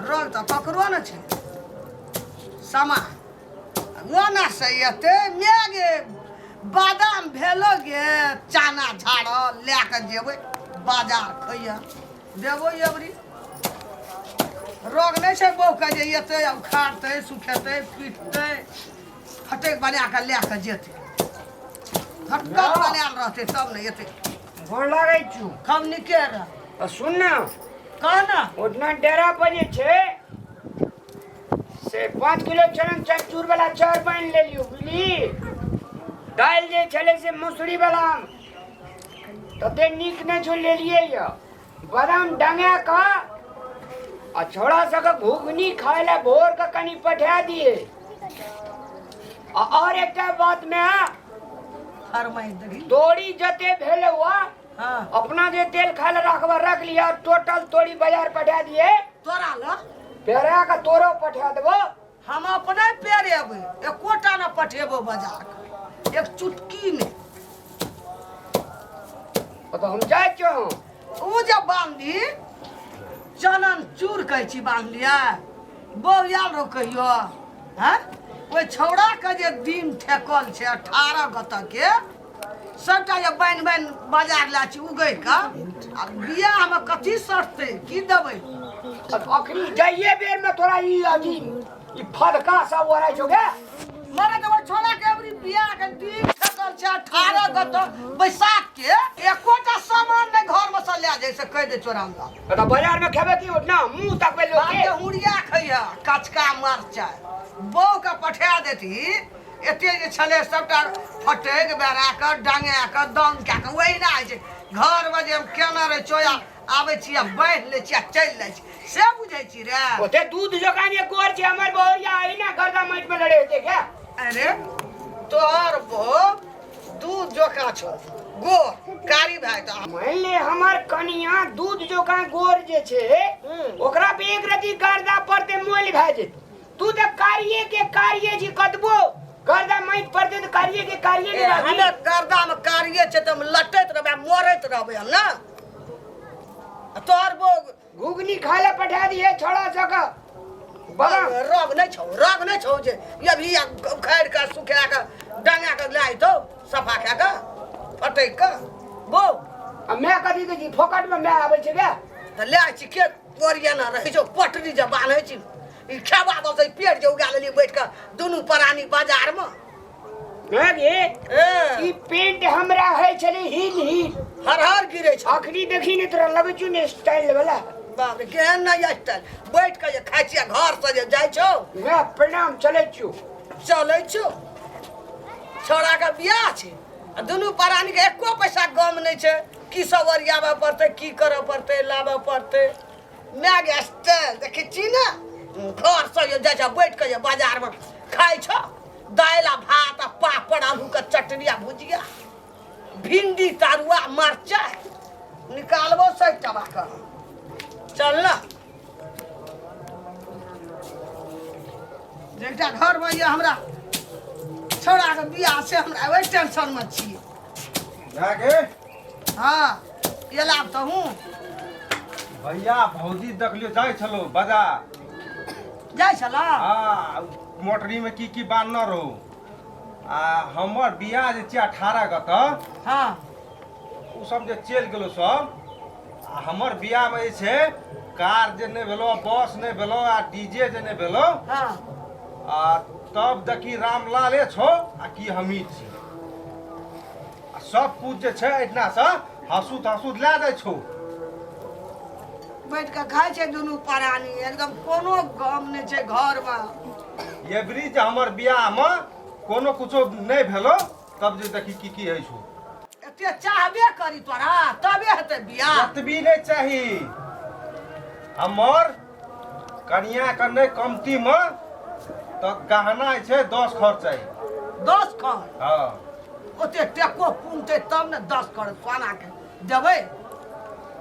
रंग तऽ ककरो ने छै सामान ओना से एतै माय गे बादाम भेलो गे चना झाड़ल लए कऽ जेबै बाजार खैया देबो अबरी रोग नहि छै बौहके जे एतै आ उखाड़तै सुखेतै पीटतै फटकि बना कऽ लए कऽ जेतै फटकल बनायल रहतै तब ने एतै। गोर लागै छु। हम नीके रह। आ सुन ने। कह ने। ओतना डेरा पर जे छै से 5 किलो चना चूर वाला चाउर बान्हि लेलियौ, बुझली? दालि जे छलै से मसूरी वाला तते नीक नहि छौ, लेलियै यऽ। बादाम डंगा कऽ आ छोड़ा सबके घुघनी खाय लए भोर के कनि पठा दिए। आ और एकटा बात में फरमाइश देखी। तोरी जते भेल हुआ हाँ। अपना जे तेल खाय लए रखबा रख लिया, टोटल तोरी बाजार पठा दिए। तोरा ल पेरा के तोरो पठा देबो। हम अपने पेरेबै, एकोटा न पठेबो बाजार के, एक चुटकी ने। तो हम जाइ छियौ। ओ जे बांधी चनन चूर कहै छी बांधलियै, बौ आयल रहो कहियो? हैं, ओहि छौड़ा के जे दिन ठेकल छै 18 गत के, सबटा जे बान्हि बान्हि बाजार लए छी उगै के, आ बियाहमे कथी सटतै, की देबै? अखनी जाइए बेर में तोरा ई अथी ई फदका सब ओराइ छौ गे। मरे तऽ ओहि छौड़ा के अबरी बियाह के दिन ठेकल छै 18 गत बैसाख के, एकोटा सामान नहि घर में से लए जाइ से कहि दे चोरा हमरा। तऽ बाजार में खेबै की ओठना मुंह तकबै लोक के? बाप हुड़िया खैया कचका मरचाइ बौ के पठा देती। एते जे छलै सबटा फटकि बेरा कऽ डंगा कऽ दम कए कऽ ओहिना होइ छै घरमे जे हम केना रहै चोया आबै छी आ बान्हि लै छी आ चलि जाइ छी, से बुझै छी रे? ओते दूध जकाँ जे गोर छै हमर बहुरिया, अहिना गर्दा माटि में लड़े हेतै क्या? अरे तोहर बहू दूध जकाँ छौ गोर, कारी भए तऽ मान ले हमर कनिया दूध जकाँ गोर जे छै ओकरा पे एक रति गर्दा पड़ते मोल भए जेतै। तू तऽ कारिये के कारिये छी, कतबो गर्दा माटि पड़ते तऽ कारिये के कारिये ने रहबी। हमे गर्दा में कारिये छै तऽ हम लटैत रहबै, मरैत रहबै हम ना। आ तोहर बो घुघनी खाय लए पठा दिहे छोड़ा सबके। बड़ा रग नहि छौ, रग नहि छौ जे ये भी उखाड़ि कऽ सुखा कऽ डंगा कऽ लए अयतौ सफा कए कऽ फटकि कऽ बो। आ माय कथी कहै छी, फोकट में माय आबै छै गे? तऽ लए छी के ओरियाना रहै छौ, पटरी जे बान्है छी ई खेबा बस पेट जे उगा लेलियै बैठ कऽ दुनू प्राणी बाजार में। माय गे, ए। ई पेंट हमरा होइ छलै हिल हिल हर हर गिरै छै। अखनी देखी ने तोरा लगै छौ ने स्टाइल वाला। बाप रे केहन नहि स्टाइल, बैठ कऽ जे खाइ छियै घर से जे जाइ छौ। माय प्रणाम, चलै छियौ। चलै छौ, छौड़ा के बियाह छै आ दुनू प्राणी के एको पैसा गम नहि छै, की सब ओरियाबऽ पड़तै, की करऽ पड़तै, लाबऽ पड़तै। माय गे स्टाइल देखै छी ने, घर से जे जाइ छै बैठ कऽ जे बाजार में खाइ छौ दालि आ भात आ पापड़ आलू के चटनी आ भुजिया भिंडी तरुआ मरचाइ निकालबो सही टबा के। चल ना एकटा घर में ये हमरा छौड़ा के बियाह से हमरा ओहि टेंशन में छियै। गे। हाँ ये लाभ तऽ हूँ। भैया भौजी देखलियो जाइ छलो बाजार। जाइ छला? हाँ, मोटरी में की की बान्हने रहो। आ हमर बियाह जे छै 18 गत। हाँ। उ सब जे चलि गेलो सब, आ हमर बियाह में जे छै कार जे नहि भेलो, बस नहि भेलो, आ डीजे जे नहि भेलो। हाँ। आ तब देखी रामलाले छो आ की हमही छी। आ सब कुछ जे छै एहिठिना से हंसुत हंसुत लए जाइ छौ। बैठ कऽ खाइ छै दुनू प्राणी, एकदम कोनो गम नहि छै घरमे। एबरी जे हमर बियाह में कोनो कुछो नहि भेलो तब जे देखी की की होइ छौ। एते चाहबे करी तोरा तबे हेतै बियाह। एतबी नहि चाही, हमर कनिया के नहि कमती में तऽ गहना जे छै 10 खर चाही। 10 खर? हाँ। ओते टेको पुनतै तब ने 10 खर सोना के देबै।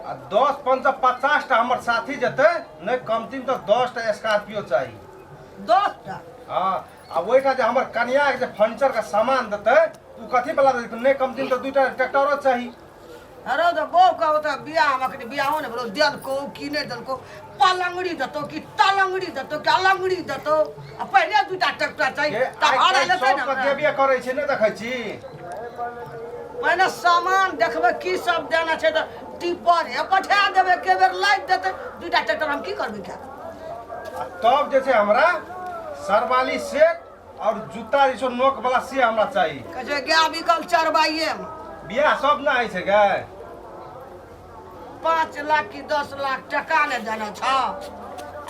आ 10 पंच 50 टा हमर साथी जेतै, नहि कमती में तऽ 10 टा स्कॉर्पियो चाही। 10 टा? हाँ। आ ओहिठाम जे हमर कनिया के जे फर्नीचर के सामान देतै उ कथी वाला देतै, नहि कमती में तऽ 2 टा ट्रैक्टरो चाही। अरे तऽ बहू कहू तऽ बियाह हम अखनी बियाहो नहि भेलौ, देलकौ कि नहि देलकौ, पलंगड़ी देतौ कि तलंगड़ी देतौ कि अलंगड़ी देतौ। आ पहिले दूटा ट्रैक्टर चाही ये तऽ आइ भाड़ा काल्हि लेतै ने सबके हमरा। देबे करै छै, नहि देखै छी? पहिने सामान देखबै की सब देना छै, तऽ टिपर हे पठा देबै, के बेर लादि देतै। दूटा ट्रैक्टर हम की करबै क्या? आ तब जे छै हमरा सरवाली सेट और जूता जे छै नोक वाला से हमरा चाही। कहै छै गाय बिकल चरबाइए मे। बियाह सब ना होइ छै गाय। 5 लाख की 10 लाख टका ने देना छ।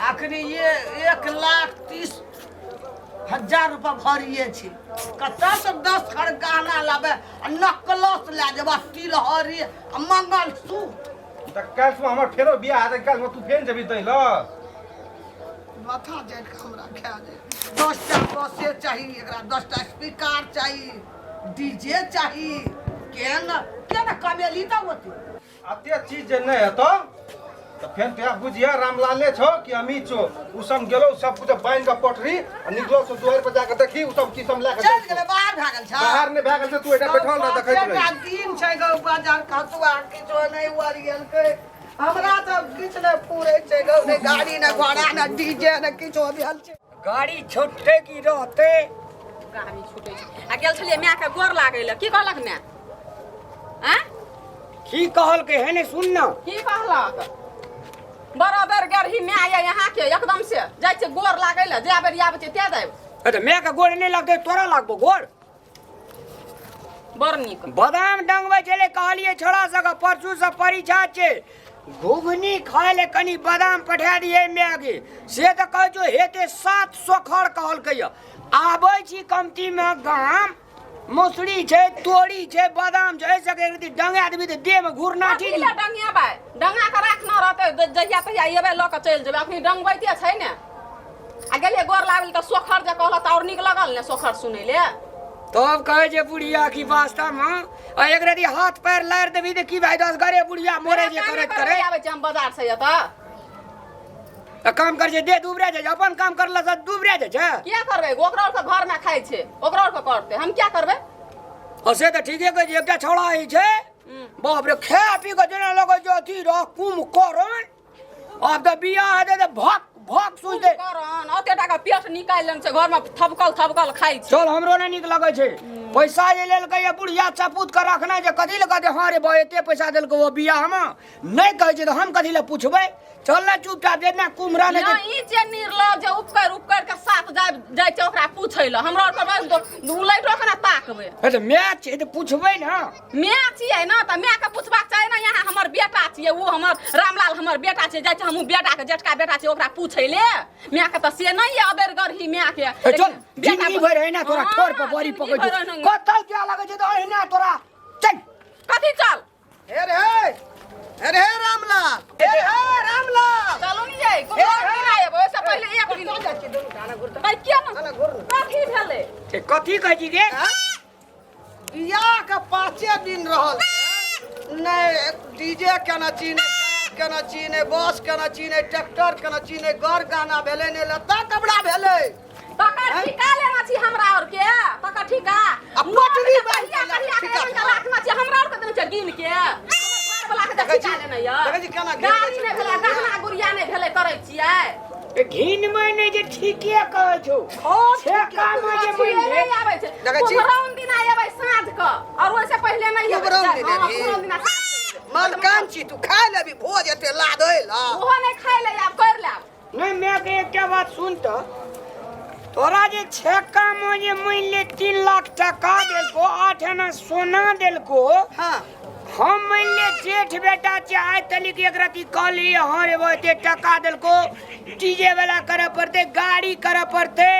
अखनी ये 1,30,000 रुपया भरिए छी, कतऽ से 10 खड़ गहना लाबे आ नकलस लए जेबा, तिलहरी आ मंगलसूत्र। तऽ काल्हि हमर फेरो बियाह हेतै, काल्हि तू फेर जेबही दै लए। माथा जड़ि कऽ हमरा खा जाय। 10टा बसे चाही एकरा, 10टा स्पीकर चाही, डीजे चाही। केहन केहन कमेली तऽ ओते अते चीज जे नहि हेतौ तऽ फेर तोरा बुझिया रामलाले छौ कि हमी छौ। उ सब गेलौ सब कुछ बान्हि कऽ पटरी आ निकलो सब दुआरि पर जाके देखी उ सब की सब लए कऽ चलि गेलै, बाहर भए गेल छै। बाहर नहि भए गेल छै, तू एहिठाम बैठल रह, देखैत रही। पाँचेटा दिन छै गौ बाजार खसुआ, किछो नहि ओरियलकै। हमरा तऽ किछु नहि पूरै छै गौ, नहि गाड़ी, नहि घोड़ा, नहि डीजे, नहि किछो भेल छै। गाड़ी छुटतै की रहतै? गाड़ी छुटै छै। आ गेल छलियै मायके गोर लागै लए, की कहलक माय? आँय, की कहलकै? हे ने सुन न। की कहलक? बराबर गरही माय ये अहाँके, एकदम से जाइ छियै गोर लागै लए, जए बेर आबै छियै ते जायब। तऽ माय के गोड़ नहि लगतै तोरा लागबो गोड़? बड़ नीक बादाम डंगबै छलै, कहलियै छोड़ा सबके परसू से परीक्षा छै, घुघनी खाय ले कनी बादाम पठा दियै माय के। से तऽ कहै छौ हेते 700 खर कहलकै यऽ। आबै छी कमतीमे गाम, मसुरी छै, तोरी छै, बादाम छै, एहि सबके एक रत्ती डंगा देबही तऽ देहमे घुरना कथी ठीक लए डंगेबै? डंगा के राखना रहतै, जहिया तहिया एबै लऽ कऽ चलि जेबै, अखनी डंगबैते छै ने। आ गेलियै गोर लागल तऽ सोखर जे कहलक तऽ आओर नीक लगल ने सोखर सुनै ले। तब कहै छै बुढ़िया की वास्तवमे आ एक रत्ती हाथ पैर लारि देबही तऽ की भाई दस घरे बुढ़िया मरे जे करैत करैत। आबै छै हम बाजार से एतऽ तऽ काम करै छै देह दुबरा जाइ छै, अपन काम करला से दुबरा जाइ छै। किया करबै? ओकरा आरके घरमे खाइ छै, ओकरा आरके करतै, हम क्या करबै? आ से तऽ ठीके कहै छै। एकटा छौड़ा होइ छै, बाप रे, खा पी कऽ जेना लगै छै अथी रह कुम्भकर्ण। आब तऽ बियाह हेतै तऽ भक भक सुझतै। करन ओते टाका पेट निकालि लेने छै, घरमे थबकल थबकल खाइ छै। चल, हमरो नहि नीक लगै छै। पैसा जे लेलकै ये बुढ़िया चपूत के रखने छै, कथी लए कहतै हँ रे बा एते पैसा देलकै ओ बियाहमे? नहि कहै छै तऽ हम कथी लए पुछबै? चल ने चुपचाप, जेना कुम्हरा नहि नहि ई जे निर्लज जे उपकर उपकर के साथ जाय जाइ छै ओकरा पूछै लए, हमरा आरके बस उलैटो के ना ताकबै। हे तऽ माय छै तऽ पुछबै ने। माय छियै ने तऽ माय के पुछबाक चाही ने। यहाँ हमर बेटा छियै, ओ हमर रामलाल हमर बेटा छै, जाइ छै हमहूँ बेटा के जेठका बेटा छै ओकरा पूछै ले। माय के तऽ से नहि यऽ अबेर गरही माय के। हे चल, जिंदगी भरि अहिना तोरा हाँ, ठोर पर बड़ी जिंदगी पकड़ भरि अहिना। कतौ जाय लगै छै तऽ अहिना तोरा चल। कथी चल? हे रे हे रे रामलाल, हे रे हे रामलाल, चलू ने यै, कोनो दिन आयब ओहिसँ पहिले एक दिन कतऽ जाइ छी दुनू टा? आना घुर तऽ। भाई किया ने आना घुर ने। कथी भेलै? ए, कथी कहै छी गे? बियाह के 5 दिन रहल छै। नहि डीजे केना छी, नहि कार केना छी, नहि बस केना छी, नहि ट्रैक्टर केना छी, नहि गर गाना भेलै, नहि लत्ता कपड़ा भेलै। तकर ठीका लेना छी हमरा और के, तकर ठीका आ पटरी बान्हि कहिया के कहिया ठीका के राखना छी हमरा और के, देने छै गिन के। हमर घर वाला के देखै ठीका छी? लेना य। देखै छी केना घिन गाड़ी दै छै? नहि भेलै, गहना गुड़िया नहि भेलै, करै छियै। ए, घिन मे नहि जे ठीके कहै छौ। हँ, ठेका मे जे छियै मानि ले। नहि आबै छै। देखै छी? कुम्हरौन दिना एबै साँझ के, और ओहिसे पहिले नहि एबै। कुम्हरौन दिना हँ, एबही? कुम्हरौन दिना साँझ के एबै। मलकान छी तू, खाय लेबी भोज एते लादै ला। ओहो नहि खाय ले, आब कर लेब। नहि माय के एकटा बात सुन तऽ, तोरा जे छेका मे जे मानि ले 3 लाख टका देलको, 8 आना सोना देलको। हाँ। हम मानि ले जेठ बेटा छै, आइ तलिक एक रति कहली हँ रे बा एते टका देलको, डीजे वाला करऽ पड़तै, गाड़ी करऽ पड़तै,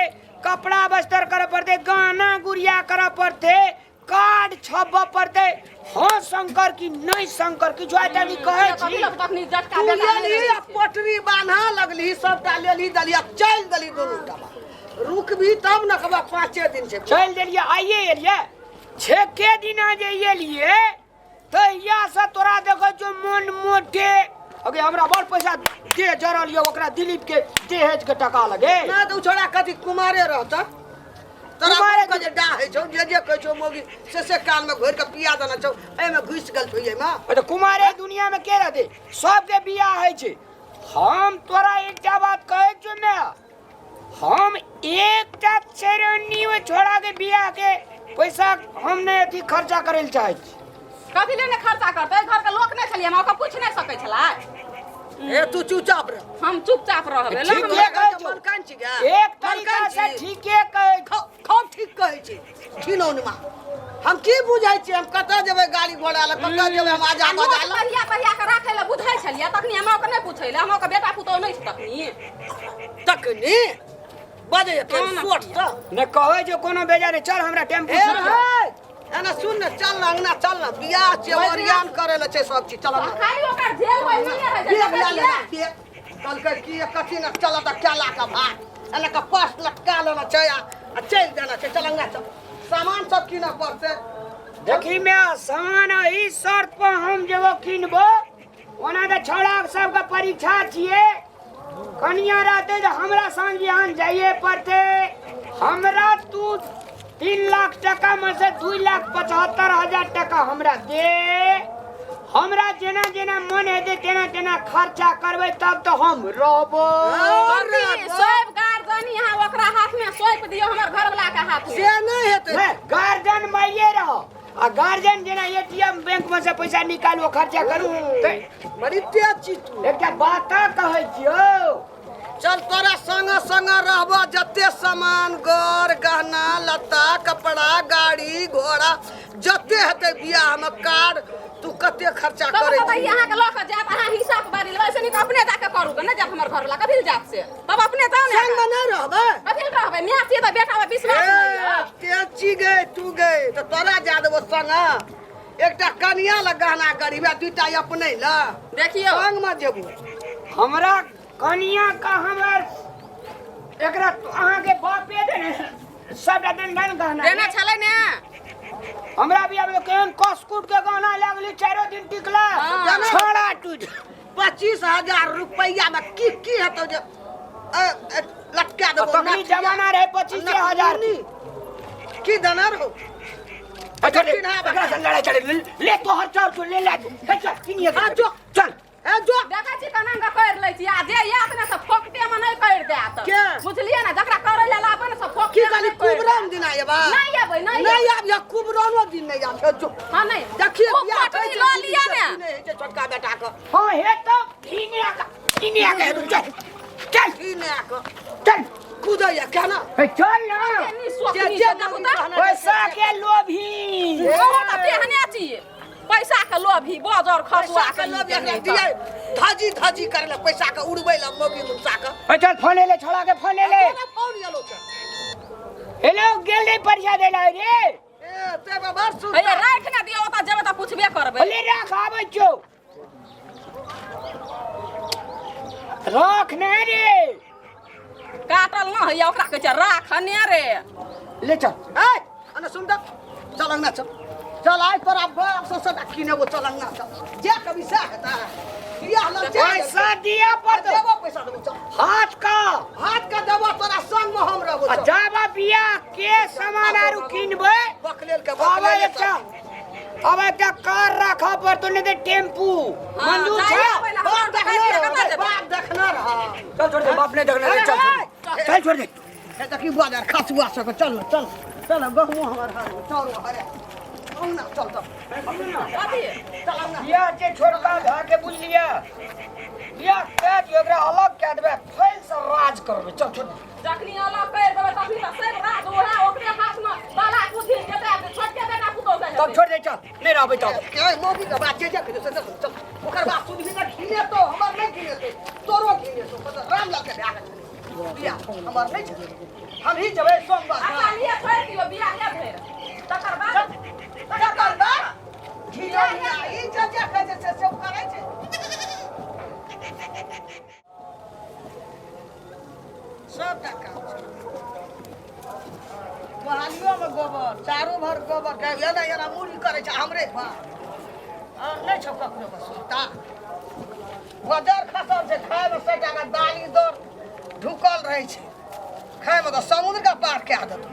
कपड़ा बस्तर करऽ पड़तै, गाना गुड़िया करऽ पड़तै, कार्ड छपबऽ पड़तै? हँ शंकर की नहि शंकर, किछु आइ तक कहै कथी छी? लग तखनी जटका तू बेटा नहि लेलही रहै आ छै। पटरी बान्हा लगलही, सबटा लेलही दलही आ चलि देलही दुनू टा। रुकबी तब ने कहबा 5 दिन छै। चलि देलियै, आइए एलियै, छेके दिना जे एलियै तहियासँ तोरा देखै छियौ मोन मोटे। अगे हमरा बड़ पैसा दे जरल यौ, ओकरा दिलीप के दहेज के टका लगे। ना तऽ ओ छोड़ा कथी कुमारे रहता? तोरा कुमारे बाप के जे डाह होइ छौ जे जे कहै छौ मौगी से से कानमे घोरि कऽ पिया देने छौ एहिमे घुसि गेल छौ एहिमे। तऽ कुमारे दुनिया में के रहते, सबके बियाह होइ छै। हम तोरा एकटा बात कहै छियौ माय, हम एकटा चरनी ओहि छोड़ा के बियाह के पैसा हम नहि अथी खर्चा करै लए चाहै छी। कथी ले ने खर्चा करतै? घर के लोक नहि छलियै, हमरा ओकरा पूछि नहि सकै छलै। ए तू चुपचाप रह। हम चुपचाप रहबै ठीक ना। है। कहै छौ। मलकान छी गे। एक तरीका मलकान से छी। ठीके कहै छौ। खूब ठीक कहै छी घिनौनमा। हम की बुझै छी, हम कतऽ जेबै गाड़ी घोड़ा लए, कतऽ जेबै हम आजा आ नोट बजा लए? पहिया पहिया के राखै लए बुझै छलियै तखनी, हमरा ओकर नहि पूछै लए, हमरा ओकर बेटा पुतोह नहि छै तखनी। तखनी बजै के हँ, सोट सँ। नहि कहै जो कोनो बेजा नहि, चल हमरा टेम्पू ए छूट गेल। हे, एना सुन ने, चल ने अंगना, चल ने, बियाह छै, ओरियान करै लए छै सब चीज, चल अंगना। खाली ओकर जेल ओहिमे रहै छै, बेग लए देखै ले, छियै? बेग। कहलकै की कथी ने चल तऽ केला के भात एना के पर्स लटका लेना छै आ चलि देना छै। चल अंगना चल, सामान सब कीनऽ पड़तै। देखी मैं सामान एहि शर्त पर हम जेबो किनबो, ओना तऽ छौड़ा सबके परीक्षा छियै, कनिया रहतै तऽ हमरा साँझ बिहान जाइए पड़तै। हमरा तू 3 लाख टका में से 2,75,000 टका हमरा दे, हमरा जेना जेना मन हेतै तेना तेना खर्चा करबै तब तऽ हम रहबो। अरे कथी? सौंप गार्जियन यहाँ ओकरा हाथ में सौंप दियौ, हमर घरवला के हाथ में। से नहि हेतै। नहि, गार्जियन माइये रहो आ गार्जियन जेना एटीएम बैंक में से पैसा निकालू खर्चा करू तऽ बड़ी तेज छी तू। एकटा बात कहै छियौ। चल तोरा संग संग रहबो, जते सामान गर गहना लत्ता कपड़ा गाड़ी घोड़ा जते हेतै बियाह में कार, तू कते खर्चा तब करै तब छी? अहाँके लऽ कऽ जायब, अहाँ हिसाब बारी लेबै, ऐसे नीक अपने जाके करू गे, नहि जायब हमर घरवला कथी लए जायब से, तब अपने जाउ ने। संग में नहि रहबै? कथी लए रहबै? माय छियै तऽ बेटा पर विश्वास नहि ए, यऽ। तेज छी गे तू गे, तऽ तोरा जा देबो संग। एकटा कनिया लए गहना गरीब आ दूटा अपने लए। देखियौ संग में जेबो। हमरा कनिया का हमर एकरा अहाँके बापे देने सबटा देन गहना देने छलै ने। हमरा भी आब केहन कस कूट के गहना लागली, चारो दिन टिकला, हाँ। छड़ा टूट। 25,000 रुपैया में की की हेतौ जे ए, ए, लटका देबो? तखनी नथिया। जमाना रहे 25,000। नथुनी। की देने रहो? अच्छा, तीन हजार। एकरा से लड़ाई चले ले तोहर चार तू ले ले तू। हे चल किनिए हाँ, जो। चल। ए जो। देखै छी केना कऽ करि लै छी, आ जे आयत ने से फोकटे मे नहि करि देत। के? बुझलियै ने, जकरा करै लए लाबै ने से की फोकटे मे कहली? नहि करि देत। कुबरन दिन आयबा? नहि एबै, नहि नहि एबै। आब या कुबरनो दिन नहि आब जो। हँ, नहि। देखिए ओ बियाह पटरी होइ छै, लऽ दीदी लिअ से ने। की नहि होइ छै छोटका बेटा के। हाँ हे तो घिनिया का घिनिया के तू चल चल। की नहि के चल। कूदैया केना? हे चल ना। केनी सोचनी जे- जे छै, देखू तऽ। गहना पैसा के लोभी। ओहो तऽ तेहने छियै, पैसा के लोभी, बजर खसुआ पैसा के लोभ एकरा दिए धजी धजी करे ला, पैसा के उड़बै ला मौगी मुनसा के। ए चल फोन ले, छोड़ा के फोन ले। फोन एलो छै। हेलो, गेल नहीं परीक्षा दे ला रे। ए ते बाबा सुन। हे राख ने दियौ, ओतऽ जेबै तऽ पुछबे करबै। ले राख, आबै छौ, राख ने रे। काटल न होइया, ओकरा कहै छै राख ने रे। ले चल। ए अने सुन त, चल अंगना चल, चल आइ तोरा बाप से सदा किनेबो, चल अंगना चल, जे कभी सएह हेतै बियाह लग जा। पैसा दिया पर देबो, पैसा देबो, चल। हाथ का हाथ के देबो, तोरा संग में हम रहबो। आ चल। जाबा बियाह के सामान आरू किनबै। बकलेल के बाबा बकलेल एकटा अब एकटा कार राखऽ पड़तो, नहीं तऽ टेम्पू। हाँ, मंजूर जाइए छै? पहिले, बाप हमर देखने दोकान रह, कतऽ जेबै? बाप देखने रह। चल छोड़ दे, बाप नहीं देखने रहे, चल छोड़ दे, चल छोड़ दे। हे देखी बाजार खसुआ सब, चल न, चल चल, गहुमो हमर हर चाउरो हरे, अंगना चल चल। कथी? चल अंगना। बियाह के छोटका भा के बुझलियै, बियाह कए दियौ, एकरा अलग कए देबै, फैल से राज करबै। चल छोड़ दे। जखनी अलग करि देबै तखनी तऽ सब राज ओएह ओकरे हाथमे बाला कुथी जेतै, छोटके बेटा पुतोह के तब हेतै। छोड़ दे, चल नहीं रहबै तब। के मौगी के बात जे जे कहियो से चल चल, ओकर बात सुनबी तऽ घिनेतो, हमर नहि घिनेतो, तोरो घिनेतो। मतलब रामलाल के भए गेल छलै बियाह, हमर नहि छलै, हम ही जेबै सोमवार। अच्छा लिए छोड़ि दियौ बियाह धरि, तकर बाद तकर बाद घिनौनिया ई जे जे कहै छै से सब करै छै। सबटा काम छै, बहालियोमे गोबर, चारू भर गोबर के एना एना मूड़ी करै छै हमरे पर। आर नहि छौ ककरो बस सुता बजर खसल छै, खायमे सबटा के दाली दर ढुकल रहै छै, खायमे तऽ समुद्रके पार कए देतौ।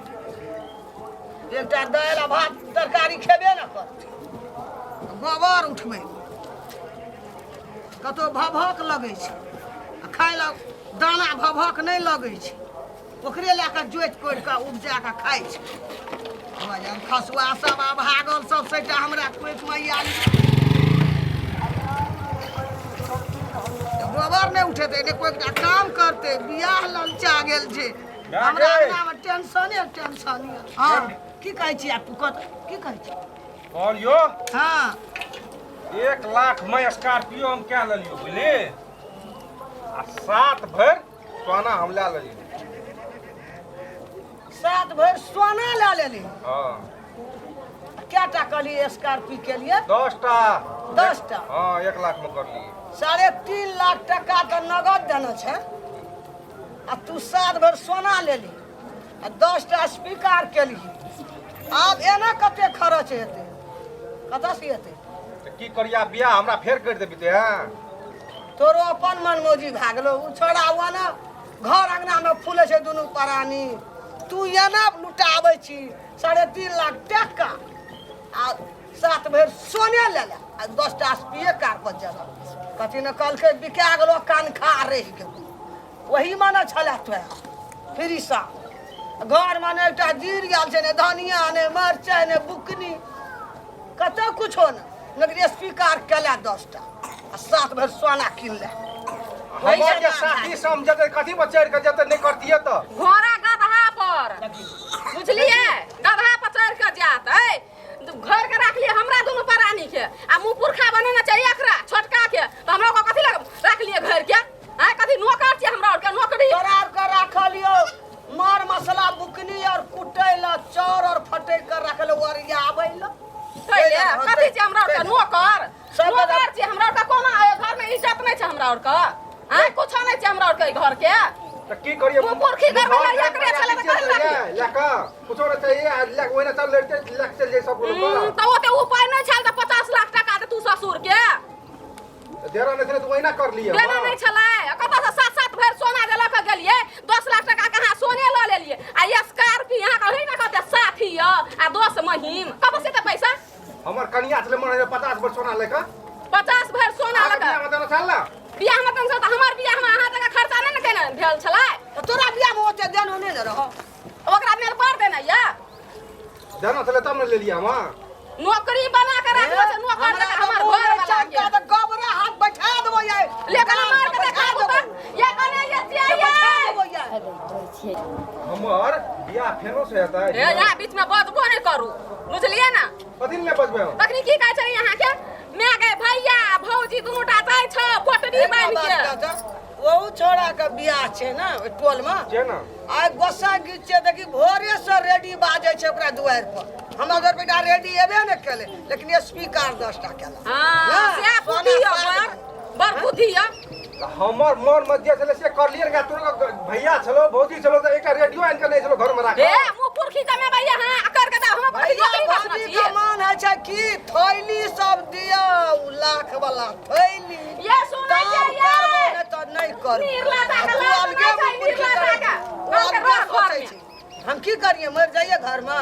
एकटा दालि आ भात तरकारी खेबे ने करतै। गोबर उठबै कतहु भभक लगै छै आ खाय लए दाना भभक नहि लगै छै, ओकरे लए कऽ जोति कोरि कऽ उपजा कऽ खाइ छै। खसुआ सब आब भागल सब सैटा हमरा कोखिमे आयल। गोबर नहि उठेतै ने कोइ एकटा काम करतै। बियाह ललचा गेल छै हमरा अंगनामे, टेंशने टेंशन। हँ, की कहै छी आब? कत की कहै छी? कहलियो। हँ। 1 लाख में स्कॉर्पियो हम कए लेलियो बुझली, आ 7 भरि सोना हम लए लेलियो। 7 भरि सोना लए लेली? हाँ। कएटा कहली स्कॉर्पियो के लिए? 10टा। 10टा? हाँ, 1 लाख में कर लिए। 3.5 लाख टका तऽ नगद देने छै आ तू 7 भरि सोना लेली आ 10टा स्पीकर केली। आब एना कते खर्च हेतै? कतऽ से हेतै? तऽ की करिया, बियाह हमरा फेर करि देबी ते? हैं? तोरो अपन मनमौजी भए गेलो। ओ छोड़ा हुआ ने घर अंगनामे फूलै छै दुनू प्राणी, तू एना लुटाबै छी 3.5 लाख टका आ 7 भरि सोने ले ले आ 10टा स्पीए कार पर जगह कथी ने कहलकै बिका गेलो, कनखा रहि गेलो। ओही मे ने छलै तोरा फ्री सा। घरमे ने एकटा जीर गेल छै, ने धनिया, ने मरचाइ, ने बुकनी, कतऽ कुछो ने, लेकिन स्पीकर केला 10टा आ 7 भरि सोना कीन ले। हमर जे साथी सब जेतै, कथी पर चढ़ि कऽ जेतै? नहि करतियै तऽ। घोड़ा गदहा पर, बुझलियै? गदहा पर चढ़ि कऽ जायत। ऐ घर के राखलियै हमरा दुनू प्राणी के आ मुँह पुरखा बनेना चाहिए एकरा छोटका के, तऽ हमरा ओकरा कथी लग राखलियै घर के? आँय, कथी नौकर छियै हमरा आरके नौकरी? तोरा आरके राखल यौ मर मसला बुकनी और कुटै लए, चाउर और फटै के रखल ओरियाबै लए। पहिले कथी छियै हमरा आरके नौकर? सब नौकर छियै हमरा आरके? कोना घर में इज्जत नहि छै हमरा आरके? आँय, कुछो नहि छै हमरा आरके घर के। तऽ की करियै? मुँह पुरखी करबै लए एकरे छलै तऽ कहि राखी। लए कऽ कुछो नहि चाहिए आ लए ओहिना चल लड़ते लए कऽ चलि जाइ सब तऽ ओते उपाय नहि छल तऽ 50 लाख टका दे तू ससुर के। देरा नहि छलै तऽ ओहिना कर लियै। देना नहि छलै, आ कतऽ से 7-7 भरि सोना जे लऽ कऽ गेलियै? 10 लाख टका के अहाँ सोने लऽ लेलियै आ स्कॉर्पियो अहाँ कहै ने कहते साथी यऽ आ दोस्त महीम, कतऽ से एते पैसा? हमर कनिया छलै मन 50 भरि सोना लए कऽ। 50 भरि सोना लऽ कऽ। बियाहमे देना छल ने। बियाहमे तहन तऽ हमर बियाहमे अहाँ टका खर्चा नहि ने केने भेल छलै। तऽ तोरा बियाहमे ओते देनो नहि ने रहौ। ओकरा मेल पर देने यऽ। देना छलै तब ने लेलियै हम। नौकरी बना के राखलो छै नौकर जकाँ हमर घर वाला के। तऽ गोबरा हाथ बैठा देबो ये। ले कने मार के देखाबू तऽ ये कने ये बैठा छियै। देबो ये। हमर बियाह फेरो से हेतै। हे, यहाँ बीच में बजबो नहि करू, बुझलियै ने? कथी ले बजबै हम? तखनी की कहै छलै अहाँके माय गे, भैया भौजी दुनू टा जाइ छ पोटरी बान्हि के। ओहू छोड़ा के बियाह छै ने ओहि टोल में। जे ने। आइ गोस्सा गीत छै, देखी भोरे से रेडी बाजै छै ओकरा दुआरि पर। हमर घर बेटा रेडी एबे ने केले, लेकिन स्पीकर 10टा केला। हाँ, से बुद्धि यऽ, बड़ बड़ बुद्धि यऽ। तऽ हमर मन मे जे छलै से करलियै ने। तोरा भैया छलो, भौजी छलो, तऽ एकटा रेडियो आनि कऽ नहि छलो घरमे राखल। हे, मुँह पुरखी जमेबै अहाँ कर के तऽ हम अपन भैया नौकरी बसना भौजी छियै। के मन होइ छै कि थैली सब दियौ, लाख वाला थैली। ये सुनै तब छियै ये? करबो, नहि तऽ नहि करबो। निर्लज्जा आ के तू लाज अलगे नहि छै, मुँह पुरखी निर्लज्जा करै के। छी। तू घर के अलगे रह सोचै घरमे। छी। हम की करियै, मरि जाइए घरमे?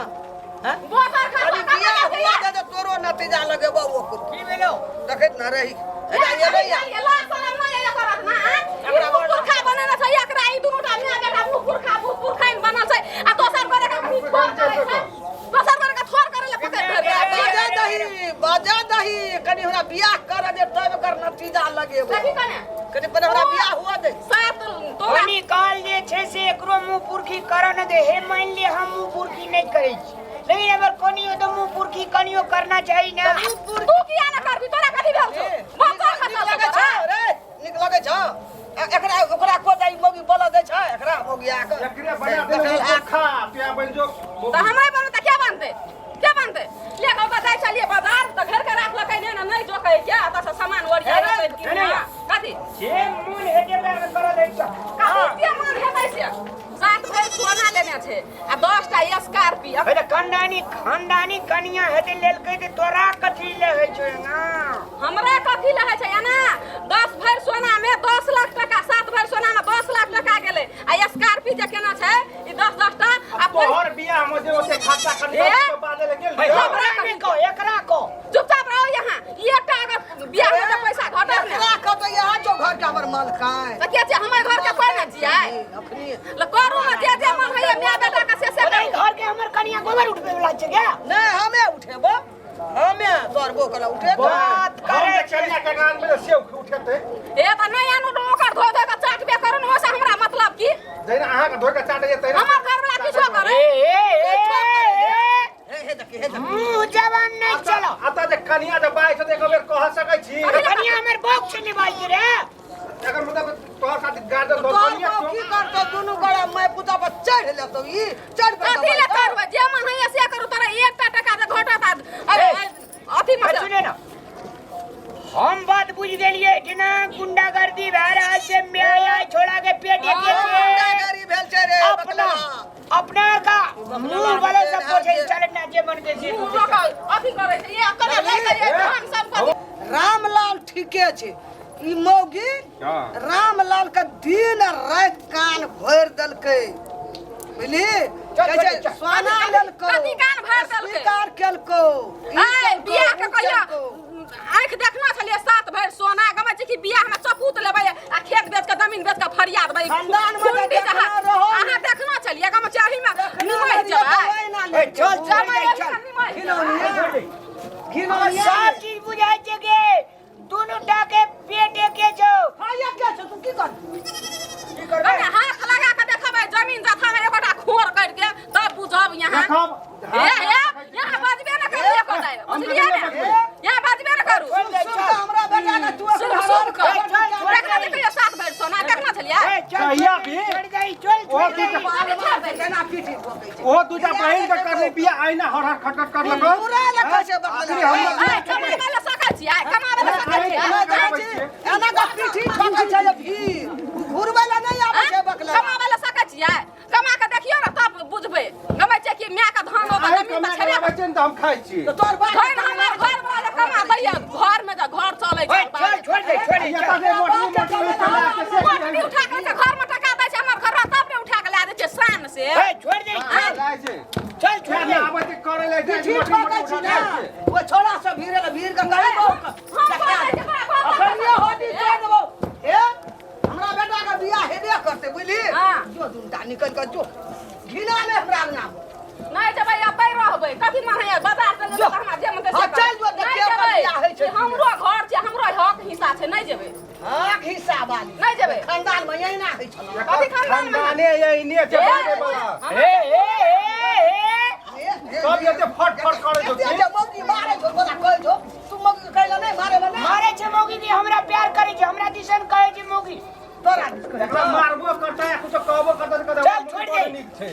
हैं? बोतल अभी खा बियाह हुआ दे तऽ तोरो नतीजा लगेबो ओकरो। की भेलौ? देखैत न रही। एकरा एलै या। लाज शरम नहि अइ करत ना? एकरा मुँह पुरखा बनेने छै एकरा। ई दुनू टा माय बेटा मुँह पुरखा मुँह पुरखाइन बनल छै आ दोसर गोरे के कथी थोर करै छै, दोसर गोरे के थोर करै लए पकड़ि धरि एकरा के। बजा दही, बजा दही, कनि हमरा बियाह करऽ दे तब एकर नतीजा लगेबो। देखी कने। कनि पहिले हमरा बियाह हुआ दे। सात तोरा कनी काल जे छै से एकरो मुँह पुरखी करऽ ने दे। हे, मान ले हम मुँह पुरखी नहि करै छी, लेकिन अगर कनियो तऽ मुँह पुरखी कनियो करना चाही ने। तू किया ने करबी? तोरा कथी भेल छौ? ए, बोतल नीक खसल लगै छौ छौ तोरा? रे? नीक लगै छौ? एकरा ओकरा को जाई मौगी बोल दै छै एकरा मौगी आ के। एकरे बना दे खा पिया बन जो। तऽ हमे बनू तऽ के बनतै? के बनतै? ले कऽ ओकरा जाइ छलियै बाजार तऽ घर के राखलकै ने ने नहि जोकै के एतऽ से सामान ओरिया हे, रखै कि हे, ना कथी। जे मोन हेतै ओकरा करऽ दै छौ। कथी के मन हेतै? से 7 भरि सोना लेने छै आ 10टा स्कॉर्पियो। हे तऽ खानदानी खानदानी कनिया हेतै, लेलकै तऽ तोरा कथी ले होइ छौ एना? हमरा कथी लहै छै एना? 10 भरि सोना में 10 लाख टका, 7 भरि सोना में 10 लाख टका गेलै आ स्कॉर्पियो जे केना छै ई 10-10 टा आ तोहर बियाह में जे ओते खर्चा ए करने। छियै अखनी ल करू ने जे जे मन होइए माय बेटा के से से ओतै करू घर के हमर कनिया गोबर उठबै वाला छै गे नहि हमे उठेबो हमे करबो कला उठेबो बात हम करे जे कनिया के गान में से उठेतै ए तऽ नहि आनू तऽ ओकर धो धो के चाटबे करू ने ओहिसँ हमरा मतलब की जहिना अहाँके धोइ के चाटैया तहिना हमर घरवला किछो करे ए ए ए ए हे हे देखी हे देखी मुंह जवान नहीं चलो अतः जे कनिया जे बाजै छै तऽ एक बेर कह सकै छी कनिया हमर बौक छै ने बाजि रे एकर मतलब तोहर साथ गार्डन तोर कनिया बाप की करतौ दुनू गोड़ा मैं पुता पर चढ़ लेतौ ई चढ़ पे कथी ले करबै जे मन होइए से करू तोरा एकटा टका जे घटत आ अरे अथी ए, मे सुने ना हम बात बुझ गेलिए कि ना गुंडागर्दी भए रहल छै माय आय छोड़ा के पेट एक छै गुंडागरी भेल छै रे अपना बकला अपना का मुंह वाले सब पोछे चल ना जे मन के से मुँह लऽ कऽ अथी करै छै ये करै लै छै धान सब कथी रामलाल ठीके छै ई मौगी हँ। रामलाल के दिन आ राति कान भरि देलकै बुझली चल, कहै छै चल, चल। सोना लेलको कथी कान भरि देलकै? स्वीकार केलको ई ऐ केलको, बियाह के ऊ कहिया केलको। आँखि देखना छलियै सात भरि सोना गमै छी कि बियाह में चपूत लेबै आ खेत बेच के जमीन बेच के फरियाद देबै खानदान में तऽ खुंडी से देखना रहौ। अहाँ देखना छलियै गमै छी एही में देखना निमहि रहियै तऽ जेबै ओहिना ए, लेलकै। चल, चल। जमै एही चल। में निमहि घिनौनिया। जेबै। घिनौनिया। सब चीज बुझाइ छै के दुनू टा के पेट एके छौ हाँ, ये क्या छौ? तू की कर की करबै कने हाथ लगा के देखबै जमीन जथा में एकोटा खोर करके तब बुझब यहाँ देखब हे हे यहाँ बजबे न करू एको दाइ हम बुझलियै कभी ने नहि बजबै। यहाँ बजबे न करू छोड़ दे, सुन चल। तऽ हमरा बेटा के तू सुन एखन सुन हरान कऽ कर। चल, देखना देखियो सात भरि सोना देखना छलियै ए, चल, कहिया छोड़ भी? छोड़ दे, चल ओ छोड़ तू दे। बाल बाल केना पीठी ठोकै छै। ओहो दूटा बहिन के करले बियाह आइना हर हर खटखट कर लगो पूरा लखै छै बकला। आखिरी हम ऐ कमाबै लए सकै छियै कमाबै लए सकै छियै एना जाइ छै, एना कऽ पीठी ठोकै छै जे भीड़। घुरबै लए नहि आबै छै बकला। कमाबै लए सकै छियै कमा के देखियौ ने तब बुझबै गमै छै कि माय के धान ओतऽ अहीं जमीन कमा तऽ के छेबे लाबै छियै ने तऽ हम खाइ छी तऽ तोहर बाप धन हमर घर वाला जे कमा दैया घर में जे घर चलै ओए, छै चल छोड़ दे छोड़ दे एतऽ चल। से मोटरी मोटरी चला के से मोटरी उठा के छै, घर में टका दै छै हमर घर तब ने उठा के लए दै छै शान से ए, छोड़ दे लाय छै चल छोड़ दे आबै छै करै ले छै पीठी मोटरी ठोकै मोटरी छी उठा ने। के छै ओ छोड़ा सब भीड़ लए भीड़ के गरीब हम बोलै छी, तोरा घर पर अखन ये होती छोड़ देबो। ए, हमरा बेटा के बियाह हेबे करतै बुझली हाँ। जो दुनटा निकल के जो घिना नहि हमरा अंगना मे। नहि जेबै एतै रहबै कथी मन होइए बाजार चल जेबै तऽ हमरा जे मन हाँ, चल जो, देखियौ ओकर बियाह होइ छै। हमरो घर छै हमरो हक हिस्सा छै नहि जेबै हक हिस्सा वाली नहि जेबै खानदान मे एहिना होइ छल कथी खानदान मे? खानदाने एहने छै बाजे वाला ए ए ए ए सब एते फट फट करै छौ एते जे मौगी मारै छौ तोरा कहै छौ तू मौगी के कहै लए नहि मारै लए नहि मारे छै मौगी की हमरा प्यार करे छै हमरा दिसन कहे छै मौगी तोरा एकरा मारबो करतै आ कुछो कहबो करतै तऽ कहतै, चल, छोड़ दे। नीक छै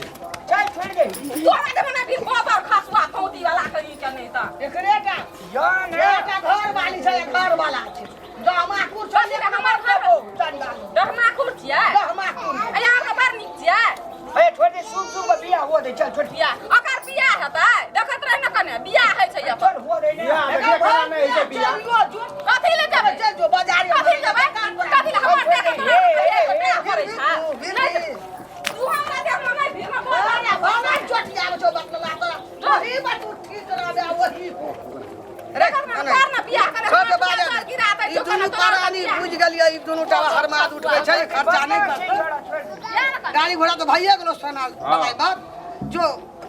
चल छोड़ दे तोरा जमाना भी गोबर खसुआ फौजी वाला करी के नहि तऽ एकरे टा यो ने एकटा घर वाली छै घर वाला छै गहमाकुर छै कथी रे हमर घर चंडाल डरमाखुर छियै गहमाकुर अहाँ बड़ नीक छियै ए छोड़ दे सुन सुन के बियाह हुआ दे चल छोड़ बियाह ओकर बियाह हेतै देखैत रह ने कने बियाह होइ छै अपन चल हुआ दे ने बियाह देखिए केना नहि होइ छै बियाह कथी ले जेबै चल जो बाजार कथी ले जेबै कथी ले हमर देख तोरा बियाह करै छै नहि तू हमरा देख नहि भीड़ में बोल बुझि गेलियै ई दुनू टा हरमाद उठबै छै खर्चा नहि करतै गाड़ी घोड़ा तऽ भइए गेलो सोना बलाई बात जो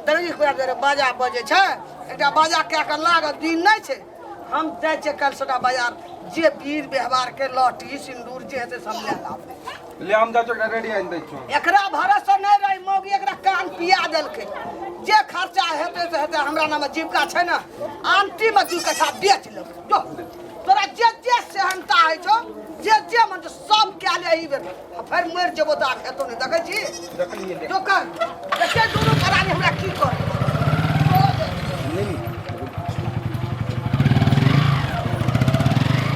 दरजी खुआ दे बाजा बजै छै एकटा बाजा कए कऽ लागल दिन नहि छै हम जाइ छियै काल्हि सबटा बाजार जे वीर व्यवहार के लहठी सिन्दूर जे हेतै सब लए लाबबै ले हम जाइ छियौ रेडी आनि दै छियौ एकरा भरोसा नहि रही मौगी एकरा कान पिया देलकै जे खर्चा हेतै से हेतै हमरा नाम जीविका छै ने आंटीमे दू कट्ठा बेच लेबै जो तोरा जे जे सेहनता होइ छौ जे जे मन छौ सब कए ले एहि बेर आ फेर मरि जेबो तऽ आब हेतौ नहि देखै छी देखलियै जो कर देखियै दुनू